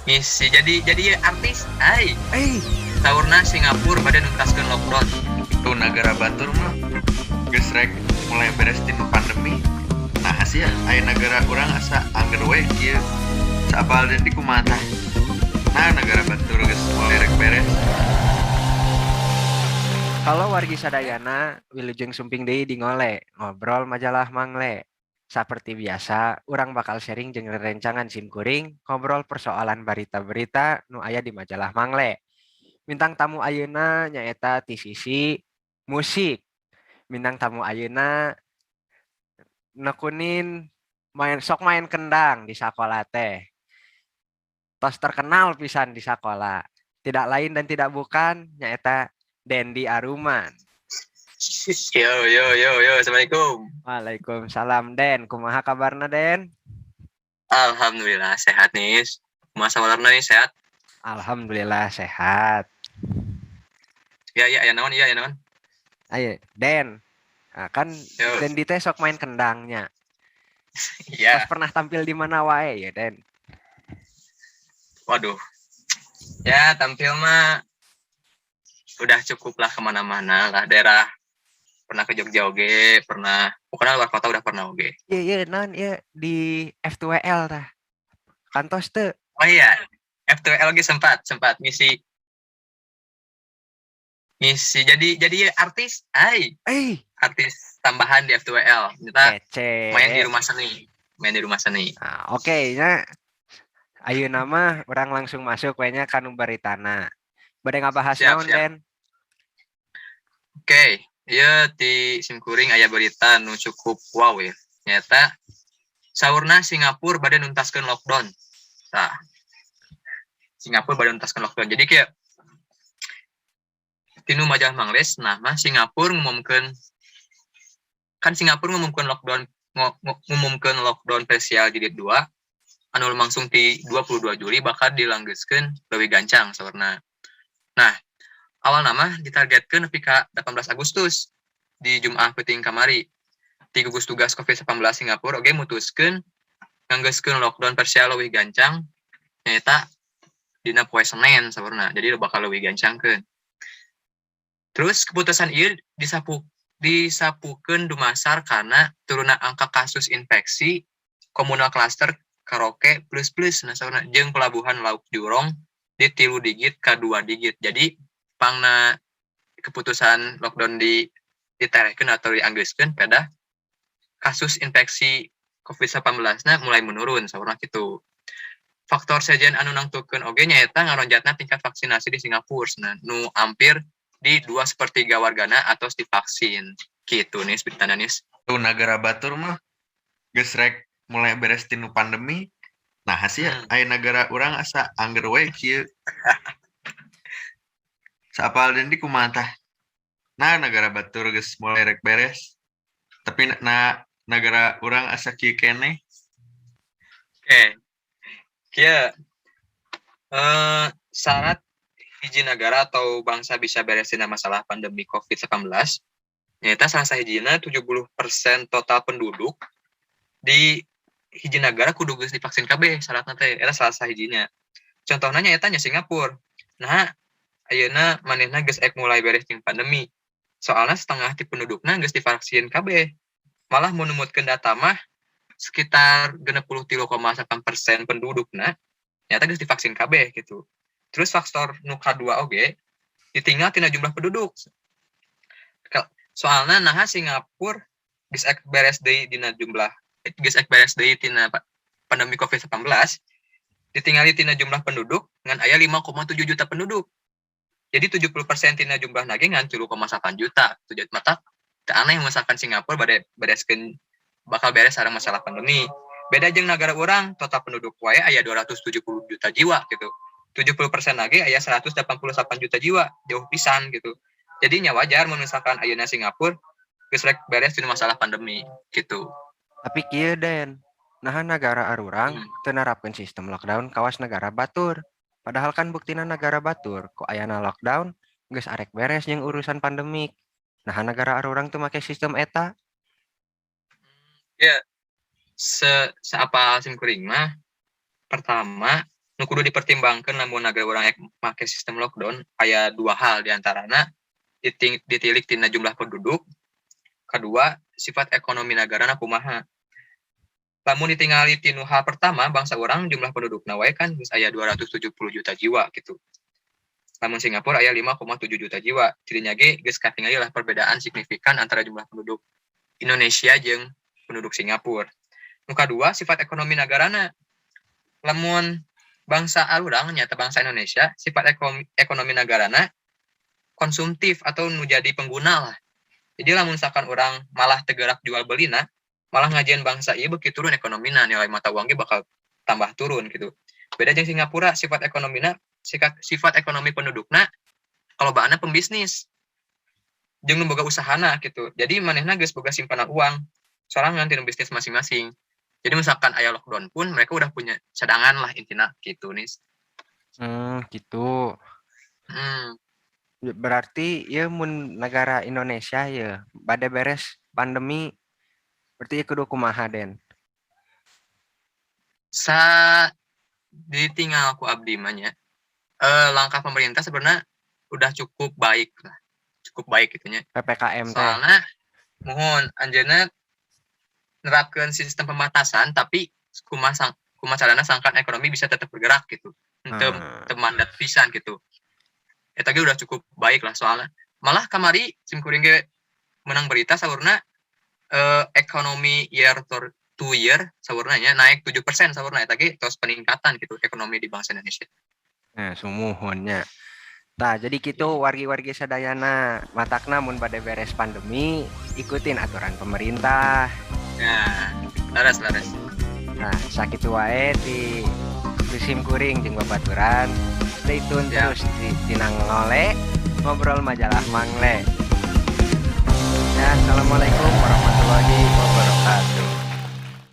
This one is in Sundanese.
Ngisi jadi artis ai. Eh, Saurna Singapura bade nuntaskeun lockdown. Tuh, negara batur mah geus rek mulai beres tinu pandemi. Nah sih aya negara urang asa angger we kieu. Saapal deui kumaha tah? Nah, negara batur geus mulai rek beres. Halo wargi sadayana, wilujeng sumping deui di Ngole, ngobrol majalah Mangle. Seperti biasa, urang bakal sharing jeung rerencangan sim kuring, ngobrol persoalan berita-berita nu aya di majalah Mangle. Bintang tamu ayeuna nyaeta ti sisi musik. Bintang tamu ayeuna nekunin main, sok main kendang di sakola teh. Tos terkenal pisan di sakola. Tidak lain dan tidak bukan nyaeta Dendi Aruman. Yo yo yo yo, assalamualaikum. Waalaikumsalam, Den. Kumaha kabarna, Den? Alhamdulillah sehat nih. Masa walarna nih sehat? Alhamdulillah sehat. Ya ya naon, ya ya naon. Ayo, Den. Nah, kan Yo. Dendi teh sok main kendangnya. Iya. Pas pernah tampil di mana wae ya, Den? Waduh. Ya, tampil mah udah cukup lah, kemana-mana lah, daerah pernah ke Jogja oge, pernah, pokoknya luar kota udah pernah oge. Iya, non, iya di F2L tah. Kantos teu? Oh iya, F2L oge sempat sempat ngisi ngisi jadi artis ai, Eh, artis tambahan di F2L. Kita kece. Main di rumah seni, main di rumah seni. Nah, oke nya. Ayeuna mah urang langsung masuk we nya ka nu baritana. Bade ngabahas Siap, naon, siap. Den? Oke, iya di simkuring aya berita nu cukup wow ya. Nyata saurna Singapura bade nuntaskeun lockdown. Nah, Singapura bade nuntaskeun lockdown. Jadi kayak tinu majalah Mangles, nah mah Singapura ngumumkeun, kan Singapura ngumumkeun lockdown, ngumumkeun lockdown spesial jilid 2 anu langsung di 22 Juli bakal dilanggeuskeun leuwih gancang saurna. Nah, awalna mah ditargetkeun nepi ka 18 Agustus di Jumat peuting kamari. Di gugus tugas COVID-19 Singapura oge mutuskeun nganggeuskeun lockdown parsial leuwih gancang nyaeta dina poe Senin saurna. Jadi bakal leuwih gancangkeun. Terus keputusan ieu disapukeun dumasar karena turunna angka kasus infeksi komunal cluster karaoke plus plus, nah saurna jeung pelabuhan laut Jurong di 3 digit ke 2 digit. Jadi pangna keputusan lockdown di diterehkeun atau dianggeuskeun pada kasus infeksi COVID-19 na mulai menurun saurna gitu. Faktor sejen anu nangtukeun oge nyaeta ngaronjatna tingkat vaksinasi di Singapura, nah, nu hampir di 2/3 wargana atau divaksin gitu nih beritana nih. Tuh, negara batur mah geus rek mulai beres tinu pandemi. Nah sih aya negara urang asa angger we kieu. Saapal deui kumaha tah? Nah, negara batur geus mulai rek beres. Tapi na negara urang asa kieu keneh. Oke. Kieu syarat hiji negara atau bangsa bisa beresin masalah pandemi COVID-19 nyaeta salah sahijina 70% total penduduk di hiji negara kudu geus divaksin kabeh syaratna teh, eta salah sahijina. Contohna nyaeta nya Singapura. Nah, ayeuna manehna geus ek mulai beres jeung pandemi. Soalna setengah ti pendudukna geus divaksin kabeh. Malah mun numutkeun data mah sekitar 63,8% pendudukna nyata geus divaksin kabeh gitu. Terus faktor nu kadua oge ditinggal tina jumlah penduduk. Soalna naha Singapura geus ek beres deui dina jumlah, geus ek beres deui tina pandemi COVID-19, ditingali tina jumlah penduduk ngan aya 5,7 juta penduduk. Jadi 70% tina jumlah ge ngan 3,8 juta. Tujuh mata teu aneh misalkan Singapura bade bereskeun, bakal beres sareng masalah pandemi. Beda jeung negara urang, total penduduk wae aya 270 juta jiwa gitu. 70% lagi aya 188 juta jiwa, jauh pisan gitu. Jadi nya wajar mun misalkan ayeuna Singapura geus rek beres dina masalah pandemi gitu. Tapi kieu, Den, naha negara arurang teu nerapkeun sistem lockdown kawas negara batur? Padahal kan buktina negara batur ku ayana lockdown geus arek beres jeung urusan pandemik. Naha negara arurang teu make sistem eta? Ya, se seapa sim kuring mah pertama Nu kudu dipertimbangkan lamun negara urang make sistem lockdown aya dua hal, diantarana ditilik tina jumlah penduduk, kedua sifat ekonomi negarana kumaha. Lamun ditingali tinu hal pertama, bangsa urang jumlah pendudukna wae kan geus aya 270 juta jiwa gitu. Lamun Singapura aya 5,7 juta jiwa. Jadinya ge geus katingali lah perbedaan signifikan antara jumlah penduduk Indonesia jeung penduduk Singapura. Nu kadua, sifat ekonomi negarana. Lamun bangsa urang nyata bangsa Indonesia, sifat ekonomi negarana konsumtif atau nu jadi pengguna lah. Jadi lamun misalkan urang malah teu gerak jual belina, malah ngajieun bangsa ieu beuki turun ekonomina, nilai mata uang ge bakal tambah turun gitu. Beda jeung Singapura, sifat ekonomina, sifat ekonomi pendudukna kalobaanna pembisnis jeung nu boga usahana gitu. Jadi manehna geus boga simpanan uang sorangan tina bisnis masing-masing. Jadi misalkan aya lockdown pun mereka udah punya cadangan lah intina gitu nih. Gitu. Berarti ya mun negara Indonesia ya bade beres pandemi berarti ya kudu kumaha, Den? Sa ditinggal ku abdi mah nya, langkah pemerintah sebenarnya udah cukup baik lah, cukup baik gitu nya. PPKM teh. Soalnya muhun anjeunna nerapkeun sistem pembatasan, tapi kumaha carana sangkan ekonomi bisa tetap bergerak gitu. Henteu teu mandat pisan gitu. Eta ge udah cukup baik lah, soalnya malah kamari sim kuring ge menang berita saurna ekonomi year to year saurna nya naik 7% saurna, eta ge tos peningkatan gitu ekonomi di bangsa Indonesia. Nah, sumuhun nya. Tah, jadi kitu wargi-wargi sadayana, matakna mun bade beres pandemi ikutin aturan pemerintah. Nah, leres leres. Nah, sakitu wae ti sim kuring jeung babaturan. Stay tune terus di Dina Ngole, ngobrol majalah Mangle. Ya, assalamualaikum warahmatullahi wabarakatuh.